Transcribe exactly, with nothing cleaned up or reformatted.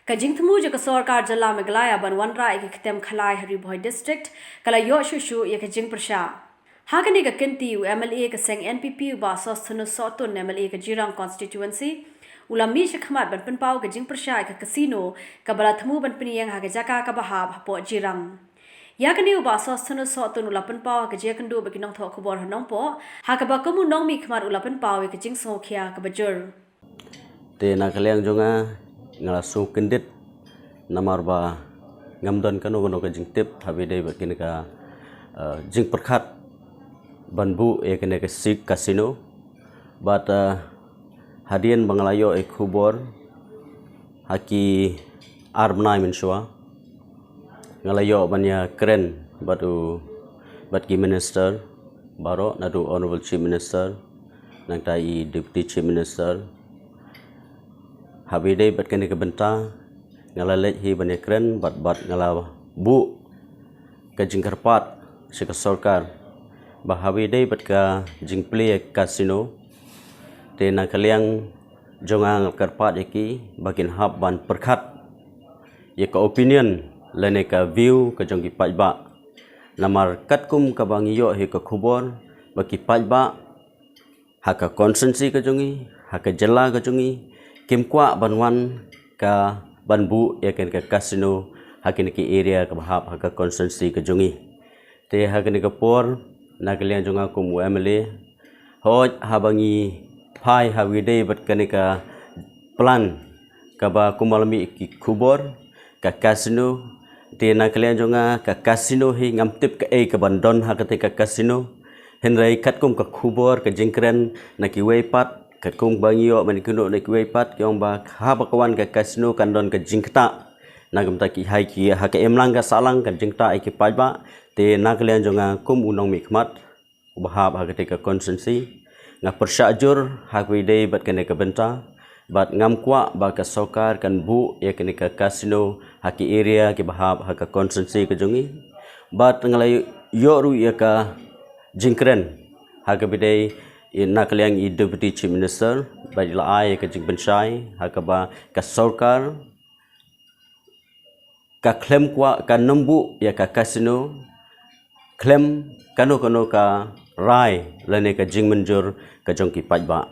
Ka jingthmu jong ka sorkar jylla Meghalaya ban wanrah ïa ka ktem khalai ha Ri Bhoi District ka la ïoh shuh shuh ïa ka jingpyrshah. Ha kane ka kynti u M L A ka seng N P P u Bah Sosthenes Sohtun, M L A ka Jirang constituency, u la mih shakhmat ban pynpaw ka jingpyrshah ïa ka casino kaba la thmu ban pynïeng ha ka jaka kaba hap hapoh Jirang. Ïa kane u Bah Sosthenes Sohtun u la pynpaw ha ka jingïakynduh bad ki nongthoh khubor ha Nongpoh, ha kaba kum u nongmihkhmat u la pynpaw ïa ka jingsngewkhia kaba jur. Te na ka liang jong nga, nga la sngewkyndit namar ba ngam don kano kano ka jingtip haba ïadei bad kane ka, eh, jingpyrkhat ban buh ïa kane ka sik casino. Bad, eh, hadien ba nga la ïoh ïa ka khubor ha ki ar bnai mynshuwa, nga la ïoh ban ïakren bad u, bad ki minister baroh, naduh Honorable Chief Minister, nangta i Deputy Chief Minister. Haba ïadei bad kane ka bynta, nga la leit hi ban ïakren bad, bad nga la buh ka jingkyrpad sha ka sorkar ba haba ïadei bad ka jingplie casino, te na ka liang jong nga nga kyrpad ïa ki ba kin hap ban pyrkhat ïa ka opinion lane ka view ka jong ki paidbah. Namar katkum kaba ngi ïoh hi ka khubor ba ki paidbah ha ka constituency ka jong ngi, ha ka jylla ka jong ngi, kim kwah ban wan ka ban buh ïa kane ka casino ha kine ki area kaba hap ha ka constituency ka jong ngi. Te ha kane ka por, na ka liang jong nga kum u M L A, hooid haba ngi phai haba ïadei bad kane ka plan kaba kumba la mih ki khubor, ka casino, te na ka liang jong nga ka casino hi ngam tip kaei kaban don ha kata ka casino. Hynrei katkum ka khubor, ka jingkren na kiwei pat, katkum ba ngi ïoh ban ïakynduh na kiwei pat, ki ong ba haba ka wan ka casino kan don ka jingktah. Na ka bynta ki hai ki ha ka imlang ka sahlang ka jingktah ïa ki paidbah. Te na ka liang jong nga kum u nongmihkhmat uba hap ha kata ka constituency, nga pyrshah jur haba ïadei bad kane ka bynta, bad ngam kwah ba ka sorkar kan buh ïa kane ka casino ha ki area kiba hap ha ka constituency ka jong ngi. Bad nga la ïoh ruh ïa ka jingkren ha kaba ïadei na ka liang i Deputy Chief Minister, bad i la ai ïa ka jingpynshai ha kaba ka sorkar ka khlem kwah, kan nym buh ïa ka casino khlem kano kano ka rai lane ka jingmynjur ka jong ki paidbah.